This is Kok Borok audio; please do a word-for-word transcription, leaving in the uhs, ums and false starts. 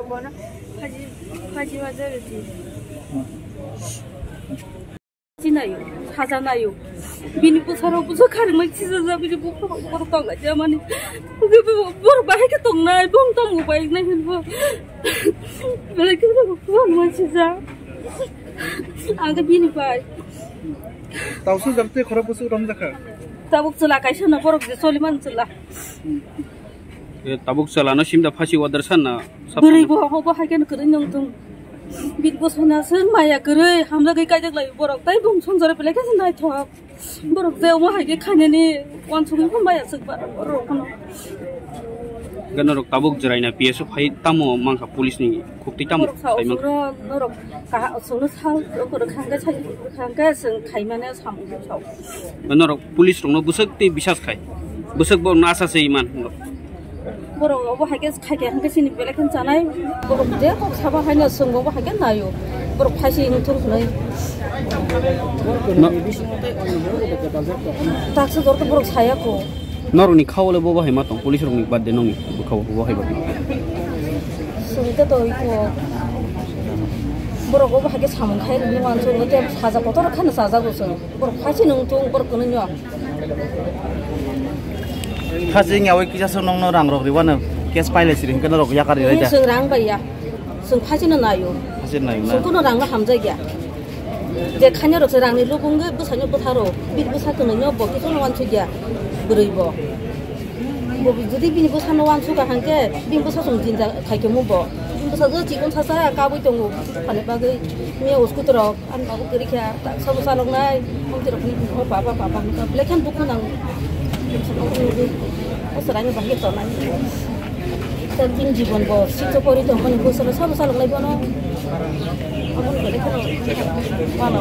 Bono phaji, phaji ma jari di. Sinayo, saja nayo. Bini bwsarok bwsa kharmai sijajak, bini bupha bupha tong laijak mani. Borok bahai khe tongnai, bong tamo bai nai hinbo. Belai khe borok kharmai sijak. Ang khe bini bai. Tausu jabte khorok bwswk romjakha. Tabuk chwla kaisa no borok je choliman chwla. E, tabuk chwla no simda phasi order sanna. Bwrwi bo obo hai khe kwrwi nung tung. Bini bwsana se maya kwrwi hamjagwi kaijak lai borok tai bung songjare belai khe naithok. Borok je omo hai khe khainani wansugwi phan maya swk ba borok phano. Gana rok tabuk jwraina P S O phai tamo mangkha police ni khukti tamo. Borok sao saimang. Suro norok kaha solo sal rok khangkhe sai khangkhe swng khaimane samung sao. Norok police rokno bwswk tei bisas khai. Bwswk bo nasa se iman. Borok obo hai khe khai khe hwnkhe chini belai khe chanai. Borok je kok saba haino swng obo hai khe naio. Borok phaisi wng thung hwnwi. No. Taksa jor to borok saya ko. Norokni khao le bo bahai ma tong, police rokni birthday nongni bwkhao bo bahai ba tong. Swng khe to iko. Borok obo hai khe samung khai rwni wansuk, tei saja kotor kheno chajago chwng. Borok phaisi nung thung, borok kwnwi no. Phaisi wngya oi kisa se nongno rang rok riwano case pailai siri hwnkhe norok yakar ri raida. Swng rang bai ya. Swng phaisi no naio. Phaisi naio na. Swng kuno rang no hamjak ya. Je khaina rok se rang ni lubung ge bwsa no bwtharo. Bini bwsa kwnwi no bo kisa no wansuk ya. Bwrwi bo. Bo jodi bini bwsa no wansuk ka hwnkhe bini bwsa swng jinja khai khe mu bo. Bini bwsa je chikon sa sa kabui tongo. Phane bagwi miya uskuto rok. Ang babu kwrwi kha, ta sabo salok nai, mungti rok ni, o baba, baba, hwnka, belai khe dukhu nang. O swrang ni bahai tongnai. Ta tin jibon bo, siksa pori tong mani, bo sabo salok nai bono. Abo ni belai kheno, wano.